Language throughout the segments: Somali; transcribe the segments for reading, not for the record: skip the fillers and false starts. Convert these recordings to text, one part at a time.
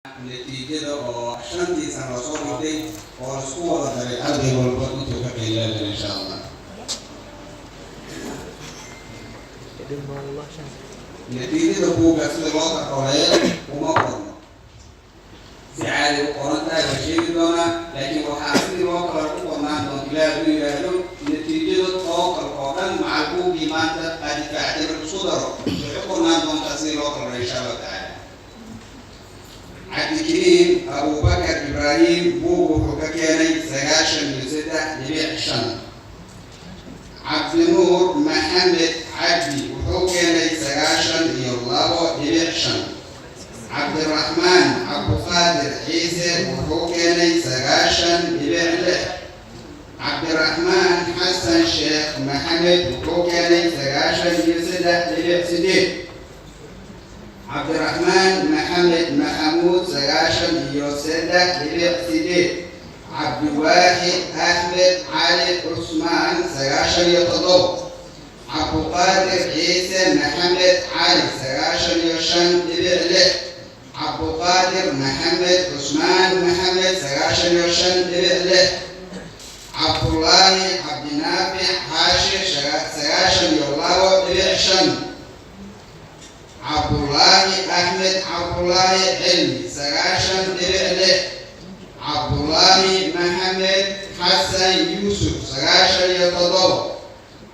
Natiijada oo 5-tii sano lasoo dhigtay oo laisku wada daray, arday walba intuu ka qeylaadan, insha Allah. Natiijada buugga sida loo karoleeyo uma qorno, si caadi u qoran tahay waa sheegi doonaa, laakiin waxaa sidii loo kala ku qornaan doonta, Ilaah hadduu yidhaahdo, natiijada total oo dhan macal buuggii maanta aad difaacday marka isku daro waxay u qornaan doontaa sidii loo kala, insha Allahu tacaala. Cabdikariim Abubakar Ibraahim buug wuxuu ka keenay 93.5. Cabdinuur Maxamed Cabdi wuxuu keenay 92.5. Cabdiraxmaan Cabduqaadir Ciise wuxuu keenay 90.6. Cabdiraxmaan Xasan Sheekh Maxamed wuxuu keenay 93.8. Cabdiraxmaan Maxamed Maxamuud, 93.8. Cabdiwaaxid Axmed Cali Cusmaan, 97. Cabduqaadir Ciise Maxamed Cali, 95.6. Cabduqaadir Maxamed Cusmaan Maxamed, 95.6. Cabdullaahi Cabdinaafic Xaashi, 92.5. Cabdullaahi Axmed Cabdullaahi Cilmi, 90.6. Cabdullaahi Maxamed Xasan Yuusuf, 97.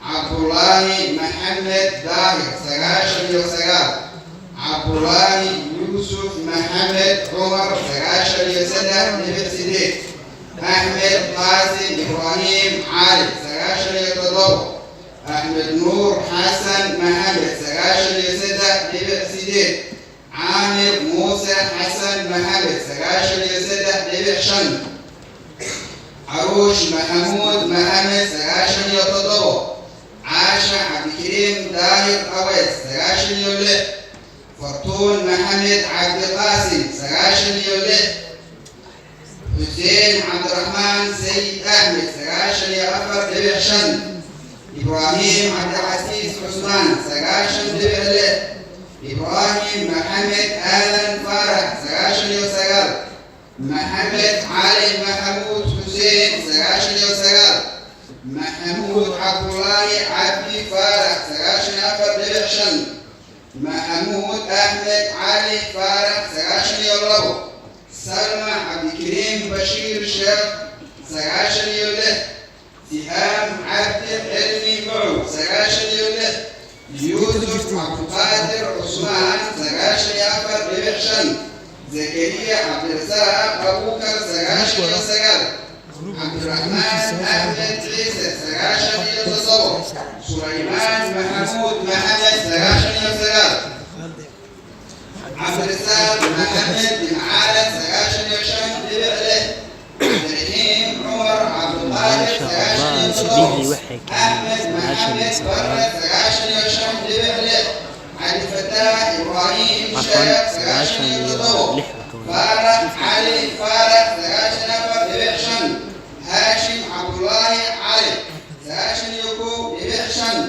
Cabdullaahi Maxamed Daahir, 99. Cabdullaahi Yuusuf Maxamed Cumar, 93.8. Axmed Qaasim Ibraahim Cali, 97. Axmed Nuur Xasan Maxamed, 93.8. Caamir Muuse Xasan Maxamed, 93.5. Caruush Maxamuud Maxamed, 97. Caasha Cabdikariim Daahir Aweys, 96. Fartuun Maxamed Cabdiqaasim, 96. Xuseen Cabdiraxmaan Sayid Axmed, 94.5. Ibraahim Cabdicasiis Cusmaan, 90.6. Ibraahim Maxamed Aadan Faarax, 99. Maxamed Cali Maxamuud Xuseen, 99. Maxamuud Cabdulaahi Cabdi Faarax, 94.5. Maxamuud Axmed Cali Faarax, 92. Salma Cabdikariim Bashiir Sheekh, 96. Sihaam Cabdi Cilmi Macow, 96. Yuusuf Cabduqaadir Cusmaan, 94.5. Zakariya Cabdirasaaq Abuukar, 99. Cabdiraxmaan Axmed Ciise, 97. Sulaymaan Maxamuud Maxamed, 99. Cabdirasaaq Maxamed Jimcaale, 95.6. Cabdiraxiim Cumar Cabduqaadir, 97. Bihii waxay keeneen Axmed sagaashan iyo Maxamed sagaal Barre, 95.6. Cabdifataax Ibraahim cafwan Sheekh, sagaashan sagaashan iyo iyo toddobo lix ka wada. Faarax Cali Faarax, 94.5. Haashim Cabdulaahi Cali, 91.5.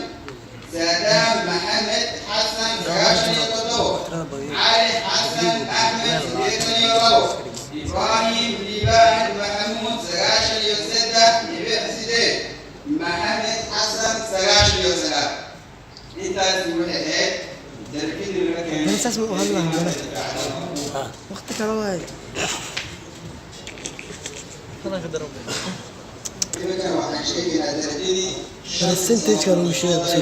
Saadaam Maxamed Xasan, 97. Cali Xasan Axmed, 82. Ibraahim Liibaan Maxamuud, 93.8. Maxamed Xasan, 99. Intaasi waxay ahayd darajadii laga keenay. Saas ma u hadlaha haddana. Waqti kale waaye. Iminkan waxaan sheegaynaa darajadii Percentage-ka lagu sheegay bas.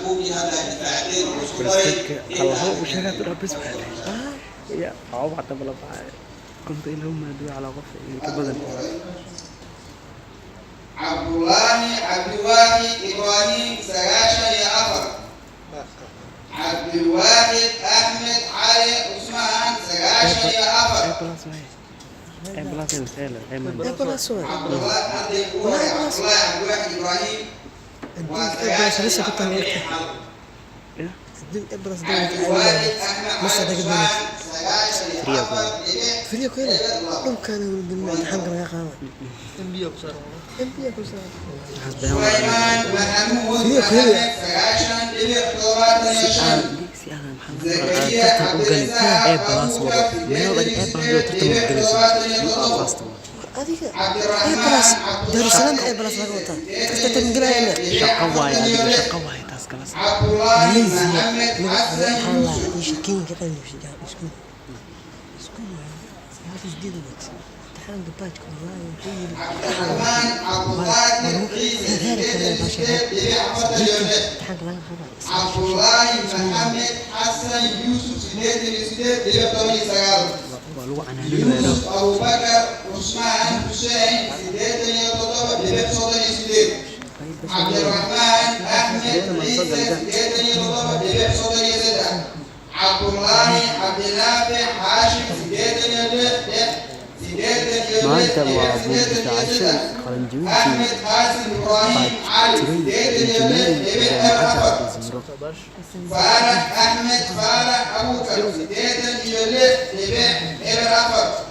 Buugii hadda difaacteen oo isku daray. Percentage-ka hal hal u sheegaa tiraa bes waxay ya waa wax daba la baxay 52 maado calaa qof iyo ka badan. Cabdulaahi Cabdiwaaxid Ibraahim, 94. Cabdilwaaxid Axmed Cali Cusmaan, 94. A plus waay, A plus ay masala A minus. A plus waay. Cabdulaahi arday ugu horay, Cabdulaahi Cabdiwaaxid Ibraahim, waa Adduunka A plus lisa ku tahay marka. 90.5. Ya. Adduunka A plus dowladda Cabdiwaaxid Axmed masa Cali daga Cusmaan, doonaysa. sagaashan iyo Free afar dhibic Free ku helay. 2. Dhulkaana weli imtixaanka laga qaada. MB ku saaran. Waxaas been waa. Sulaymaan Maxamuud Free ku helay. Maxamed, 90.75. Si aadan maxaa Zakariya Tartan u galin Cabdirasaaq A plus wado Abuukar meel sideetan adiga iyo A plus wado sideed tartan ma dhibic galaysid, toddobaatan iyo you are toddobo. first one. Adiga A Cabdiraxmaan plus Daarusalaam Cabduqaadir A plus laga Ciise wataa sideetan dadka iyo tartan sideed galaya. dhibic Shaqo waaye afartan iyo adiga lix. shaqo waaye taas kala saar. Cabdulaahi Malaysia Maxamed magaca Xasan waxaa la Yuusuf isha Kenya ka qalin jabisay iskuul iskuul waaye 98 wad imtixaanka baajka wallaahi wuxuu yiri Cabdiraxmaan Cabduqaadir Ciise heer sideetan kale iyo baasha sideed dhibic afartan iyo 80 lix. imtixaanka laga qaadayo Cabdulaahi Maxamed Xasan Yuusuf 88.19. Waa lagu canaaninayaa. Yuusuf Abubakar Cusmaan Xuseen 87.38. Cabdiraxmaan Axmed Ciise 87.33. Cabdulaahi Cabdinaafic Xaashim 86 Maanta 86 waa dhibic buug 83. difaacashada qalinjabintii Axmed Qaasim Ibraahim baaj Cali tiray 86 engineering dhibic ee jaamacadda 4. Aljazeera. Faarax Axmed Faarax Abuukar 86.04.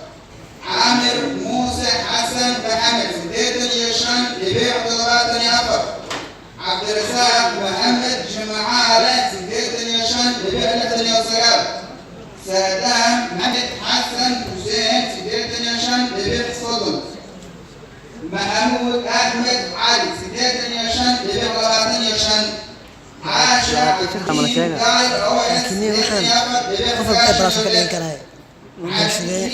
Caamir Muuse Xasan Maxamed 85.74. Cabdirasaaq Maxamed Jimcaale 85.69. Saadaam Maxamed Xasan Xuseen 85.30. Maxamuud Axmed Cali 85.25. Caasha Ama la Cabdiin sheega. Daahir Aweys laakiin waxaan 84.95 qof walba A plus ka dhigan karaya bulshadee.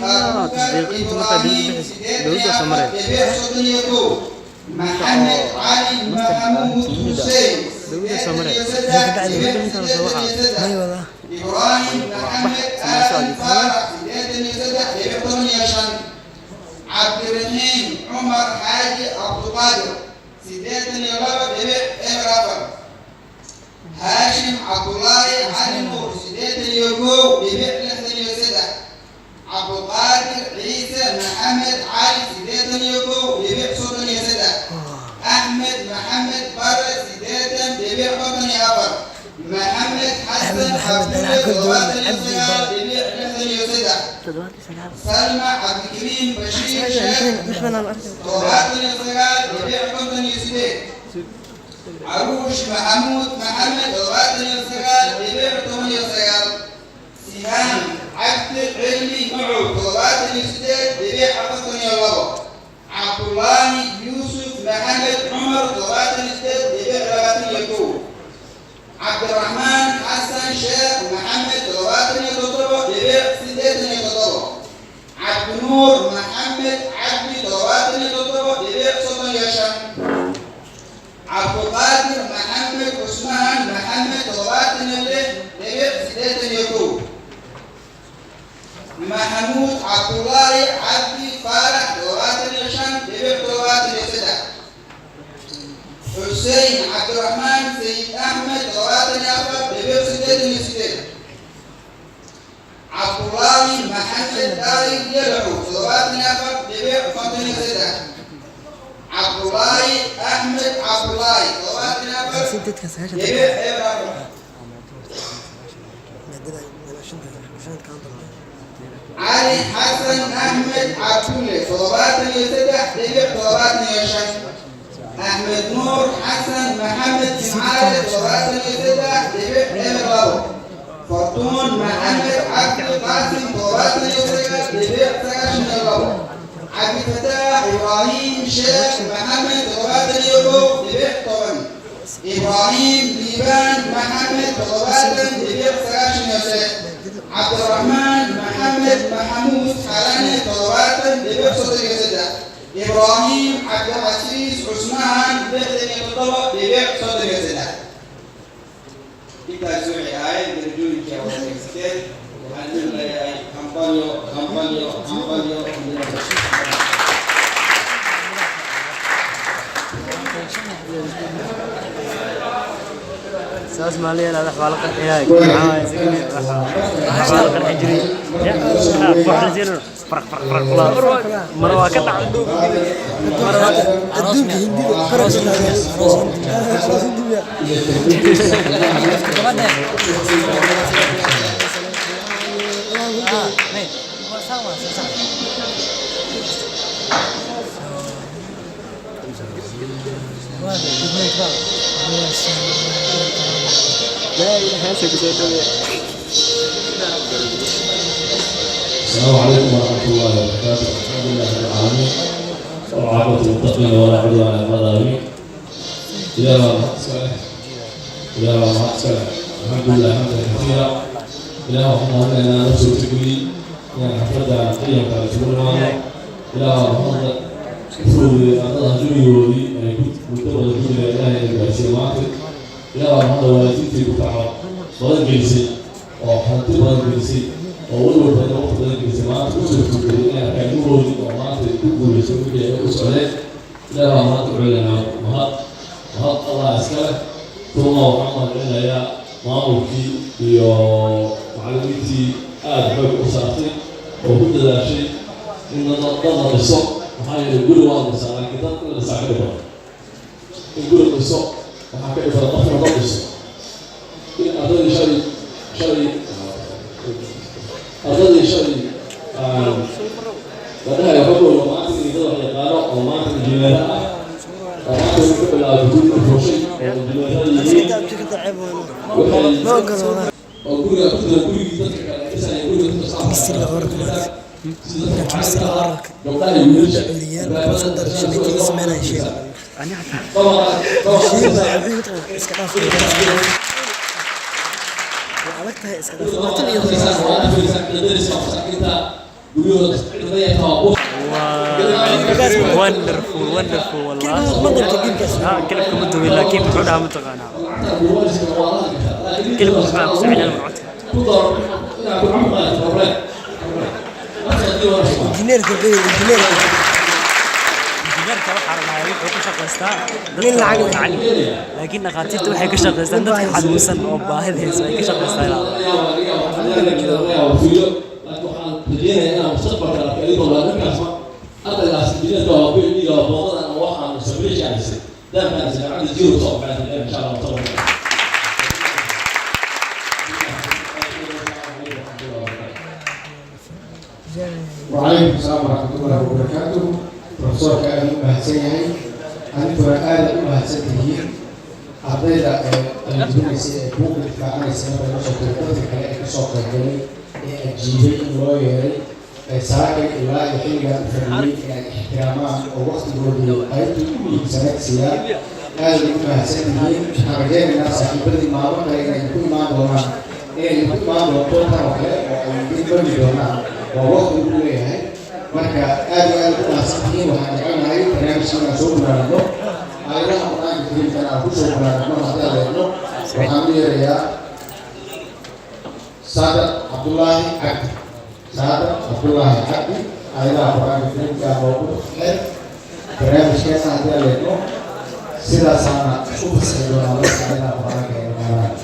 Maya tasdiiqinta markaa dowladda bixis dowladda soo mareen Maxamed Cali master Maxamuud timida Xuseen dowladda soo mareen Maxay ka bacdi dowladda intaa la soo wacaa may wadaa Ibraahim bax Maxamed samayso Aadan adiga. Faarax 83.15. Cabdiraxiim Cumar Xaaji Cabduqaadir 82.04. Haashim Cabdulaahi Cali Nuur 81.63. Cabduqaadir Ciise Maxamed Cali 81.33. Axmed Maxamed Bare 80.54. Maxamed Axmed Xasan Maxamed anaa Cabdulle kor duwan todobaatan iyo Cabdi sagaal Bare dhibic 63. 79. Salma Cabdikariim Bashiir Sheekh lixdan aan arkay 79.58. Caruush Maxamuud Maxamed 79.19. Sihaan Cabdi Cilmi Macow 78.42. Cabdulaahi Yuusuf Maxamed Cumar 78.21. Cabdiraxmaan Xasan Sheekh Maxamed 77.87. Cabdinuur Maxamed Cabdi 77.35. Cabduqaadir Maxamed Cusmaan Maxamed 76.81. Maxamuud Cabdulaahi Cabdi Faarax 75.73. Xuseen Cabdiraxmaan Sayid Axmed 74.88. Cabdulaahi Maxamed Daahir Yalaxow 74.53. Cabdulaahi Axmed Cabdulaahi 74 sideedka sagaashan dhibic 04. Maadada shanta shanta kaan dambe. Cali Xasan Axmed Cabdulle 73.75. Axmed Nuur Xasan Maxamed Jimcaale 73.02. Fortuun Maxamed Cabdi Qaasim 79.92. Cabdifataax Ibraahim Sheekh Maxamed 71.10. Ibraahim Liibaan Maxamed 70.96. Cabdiraxmaan Maxamed Maxamuud Xalane 70.33. Ibraahim Cabdicasiis Cusmaan 67.33. Intaas waxay ahayd darajooyinkii aad wanaagsateen. Waxaan idin leeyahay hambalyo, hambalyo, hambalyo, hambalyo. Saas maa la yeelaa, wax baa la qarxiyaa, maxaa waaye, wax baa la qarxi jiray. Ya, wax la siinayo, faraq faraq faraq mar waa ka dhacay. Adduunka hindida qaranka aroos hindiya. Gabadha. لا إله إلا أنت. السلام عليكم ورحمة الله وبركاته. الحمد لله رب العالمين، والعاقبة للمتقين، ولا عدوان إلا على الظالمين. إلى ما صالح، إلى ما صالح. الحمد لله حمدا كثيرا. إله waxaan inaan la suurtageliy inaan xafladda qiyamka isugu nimaadno. Ilaah mahadda fududeeyey ardada jawigoodii ay muddo badan ku jireen, Ilaahay ina gaarsiiye maanta. Ilaah mahadda waalidiintii ku kaco badan gelisay oo hanti badan gelisay oo walwal badan, waqti badan gelisay, maanta u suurtageliyey inay arkaan ilmahoodii oo maanta ku guuleysay wixii ay u socdeen. Ilaah baa maanta u celinaa mahad. Mahad Allah iska leh. Uma waxaan mahadcelinayaa maamulkii iyo macallimiintii aada xoog u saartay oo ku dadaashay in dad la dhiso. Maxaa yeelay, guri waa la dhisaa, laakiin dad in la dhisaa ka dhib badan. In guri la dhiso waxaa ka dhib badan qofna dad dhiso. In ardadii shalay la dhahayo xogooda maanta in dad wax yaqaano oo maanta injineero ah oo maanta wuxuu ka bilaabay guri fuushay oo injineerada yihiin. Ma ogolo walahi. Oo guriga ku jira, gurigii dadka kale dhisaya, guriga dadka. Chemistry oralka maanta. Sida Chemistry oralka. gabdhaha iyo wiilasha. Curiyaan marka isku daro shamiitadii sameynaya sheega. Ani xataa. Dabaqa. Sheega wuxuu mataqaan iska dhaaf. Waa adag tahay, iska dhaaf. 20 iyo Wonderful, wonderful wallah. Ma dhinto geemkaas. Ha, clip-ka ma duwin, laakiin muxuu dhahaa mataqaanaa? Clip-ka muxuu ku socdaa codka. Injineerka wuxuu yidhi injineerka. Injineerka waxaa la dhahaa wuxuu ku shaqaystaa Nin dadka lacag leh. macallin, laakiin dhakhaatiirta waxay ka shaqaystaan dadka xanuunsan oo baahida hayso ay ka shaqaystaan. Waxaan rajeynayaa inaan mustaqbalka arko adigoo ninkaas ardaygaas injineerka waa PhD-ga waa boodadan oo waxaan sameeyay dhisay daamkaan dhisay gacanta jiiro soo baxay, insha Allah mustaqbalka. وعليكم السلام ورحمة الله وبركاته. بروفيسورka aad u mahadsan yahay, aniguna aad u mahadsan tihiin ardayda ee qalinjebinaysay ee buugga difaacanaysa marka la soo qayb, dadka kale ee kasoo qaybgalay ee ajiibay in loo yeeray ee saakay ilaa iyo xilligan u fadhiyey ee ay ixtiraamaan oo waqtigoodii qaybtii u muhiimsanayd siiyaan, aad ugu mahadsan tihiin. Waxaan rajaynaynaa saaxiibadii maalmo kale inay ku imaan doonaan, inay ku imaan doonto tan oo kale oo ay idin barmi doonaan. Waa waqti uu leeyahay. Marka aad iyo aad u mahadsan tihiin. Waxaan jecelnahay barnaamijka inaan soo gunaanadno, aayadaha Qur-aanka Kariimkana aan kusoo gunaanadno. Haddii aan leegno, waxaan u yeerayaa Saadaq Cabdullaahi Cabdi. Saadaq Cabdullaahi Cabdi, aayadaha Qur-aanka Kariimka noogu xer barnaamijkeena. Haddii aan leegno, sidaasaana u fasixi doonaa dadka aayadaha Qur-aanka ee dhammaanaan.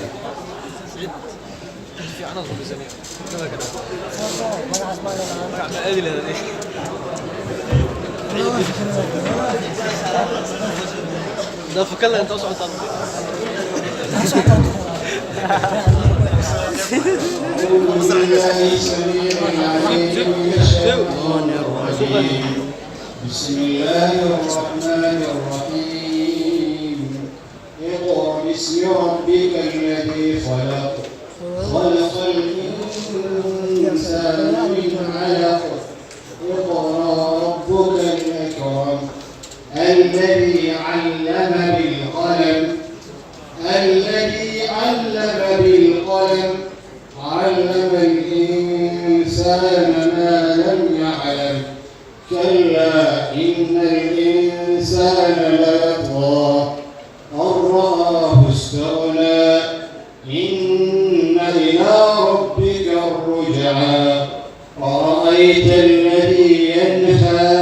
أعوذ بالله السميع العليم من الشيطان الرجيم. بسم الله الرحمن الرحيم. اقرأ باسم ربك الذي خلق. خلق الإنسان من علق. اقرأ ربك الأكرم الذي علم بالقلم. الذي علم بالقلم. علم الإنسان ما لم يعلم. كلا إن الإنسان ليطغى أن رآه استغنى. إن إلى ربك الرجعى. أرأيت الذي ينهى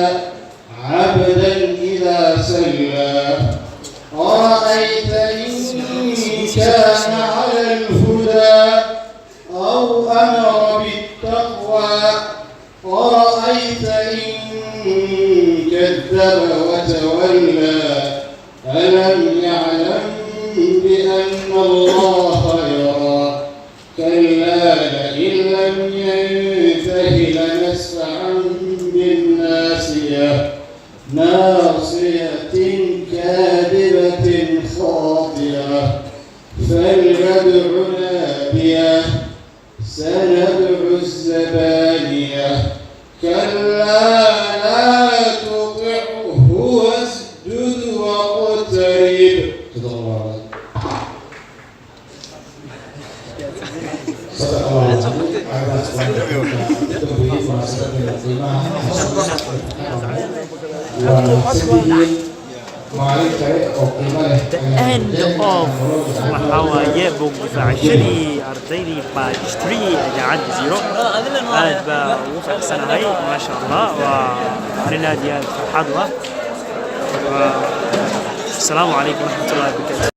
عبدا إذا صلى. أرأيت إن كان على الهدى أو أمر بالتقوى. أرأيت إن كذب وتولى. ألم يعلم بأن الله يرى. كلا لئن لم ينته لنسفعا بالناصية. ناصية كاذبة خاطئة. فليدع ناديه. سندع الزبانية. كلا لا تطعه واسجد واقترب. صدق الله العظيم. صدق الله العظيم. Maalin kale oo qiimo leh. The end of waxaa waaye buug difaacashadii ardaydii batch 3 ee Jaamacadda Jazeera. Aad baa ugu faraxsanahay, maasha Allah. Waa arrin aad iyo aad farxad u ah. Asalaamu calaykum waraxmatullahi wabarakaatu.